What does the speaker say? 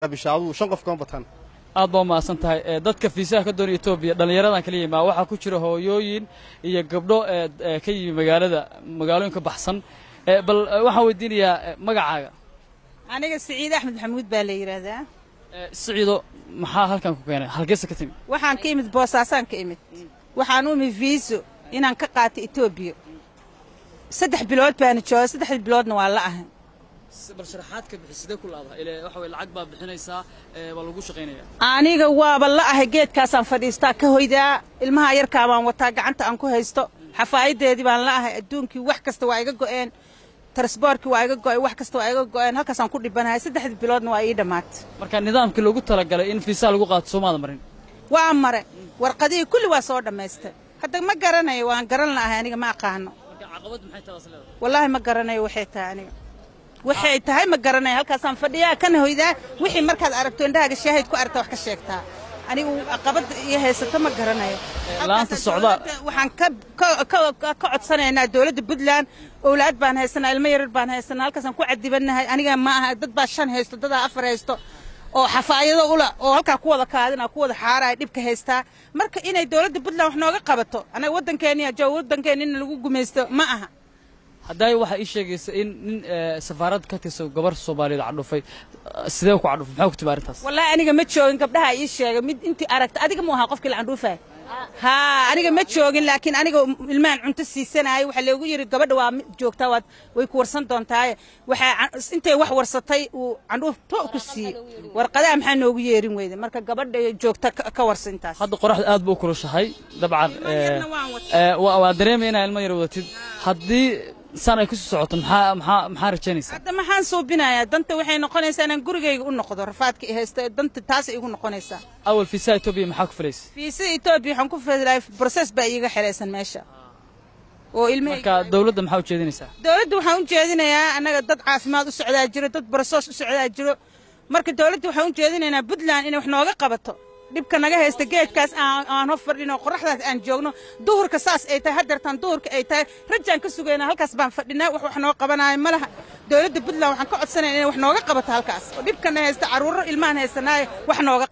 Bishaadu 5 qof kama bataan. Aad baa umahadsan tahay. Dadka fiisaha ka doonaya Etoobiya dhallinyaradan kala yimaa, waxaa ku jira hooyooyin iyo gabdho ka yimi magaalada, magaalooyinka baxsan. Bal waxaan weydiinayaa magacaaga. Aniga Siciid Axmed Maxamuud baa la yidhaahdaa. Siciido, maxaa halkan ku keenay? Halkeesa ka timi? Waxaan ka imid Boosaasaan ka imid. Waxaan u imid fiiso inaan ka qaato Etoobiya. 3 bilood baana jooga, 3 biloodna waa la ahay. Bal sharaxaad ka bixi, sidee ku laadaha? Ile waxa weye lacag baa bixinaysaa, waa lagu shaqaynaya. Aniga waaba la ahay, geedkaasaan fadhiistaa ka hoydaa, ilmaha yarkaa baan wataa, gacanta aan ku haysto xafaayadeedii baan la ahay. Adduunkii wax kasta waa iga go'een, transboorkii waa iga go'ay, wax kasta waa iga go'een, halkaasaan ku dhibanahay. 3dii biloodna waa ii dhammaatay. Marka nidaamkii loogu talagalay in fiisaha lagu qaato soomaada marin? Waa mare, warqadihii kulli waa soo dhammaystay. Hadda ma garanayo, waan garan la'ahay, aniga ma aqaano. Marka caqabad maxay taas leedahay? Wallaahi ma garanayo waxay tahay, aniga waxay tahay ma garanayo. Halkaasaan fadhiyaa kana hoydaa. Wixii markaad aragto indhahaaga shaahid ku aragta wax ka sheegtaa. Anigu caqabadda iyo haysato ma garanayo. Laanta socdaa. Waxaan ka codsanaynaa dowladda Puntland, owlaad baan haysanaa, ilmo yarar baan haysanaa, halkaasaan ku cadibanahay. Aniga ma aha, dad baa 5 haysto, dadaa 4 haysto oo xafaayado ula oo halkaa ku wada kaadina ku wada xaaraya dhibka haystaa. Marka inay dowladda Puntland wax nooga qabato, anaga waddankeeniya jooga, waddankeena in lagu gumaysto ma aha. Hadday waxaa ii sheegaysa in nin safaarad ka tirsan gabar Soomaaliyeed cadhufay, sidee ku cadhufay? Maxaa ku timi arrintaas? Wallaahi aniga ma joogin, gabdhaha ii sheegay. Mid intii aragta adiga mu ahaa qofkii la candhuufay? Haa, aniga ma joogin, laakiin aniga ilmahan cunto siisanaayo waxaa loogu yidhi gabadha waa joogtaa, waad way ku warsan doontaaye. Waxaa intay wax warsatay uu candhuuf to ku siiyey. Warqadaha maxaa noogu yeerin weyda? Marka gabadha joogta ka warsa intaas. Hadda qoraxda aad buu u kulushahay dabcan, waa dareemaya inaa ilmo yar wadatid. Haddii saan ay ku sii socoto, maxaa rajaynaysaa? Hadda maxaan suubinayaa? Danta waxay noqonaysaa inaan gurigayga u noqdo, rafaadka i haysta danta taasay igu noqonaysaa. Awal fiisaha Etoobiya maxaa ku filaysa? Fiisada Etoobiya waxaan ku filay process baa iiga xelaysan meesha oo ilmahayga. Marka dawladda maxaa ujeedinaysaa? Dawladda waxaan u jeedinayaa, annaga dad caafimaad u socdaa jiro, dad process u socdaa jiro. Marka dawladda waxaan u jeedinaynaa Puntland inay wax nooga qabato dhibka naga haysta geedkaas aan hor fadhino, qoraxdaas aan joogno, duhurka saas ay tahay, haddeertaan duhurka ay tahay, rajaan ka sugaynaa, halkaas baan fadhinaa, wax noo qabanaayo ma laha. Dawladda Puntland waxaan ka codsanaya inay wax nooga qabato halkaas oo dhibkana haysta, carruuro ilmahan haysanaayo wax nooga.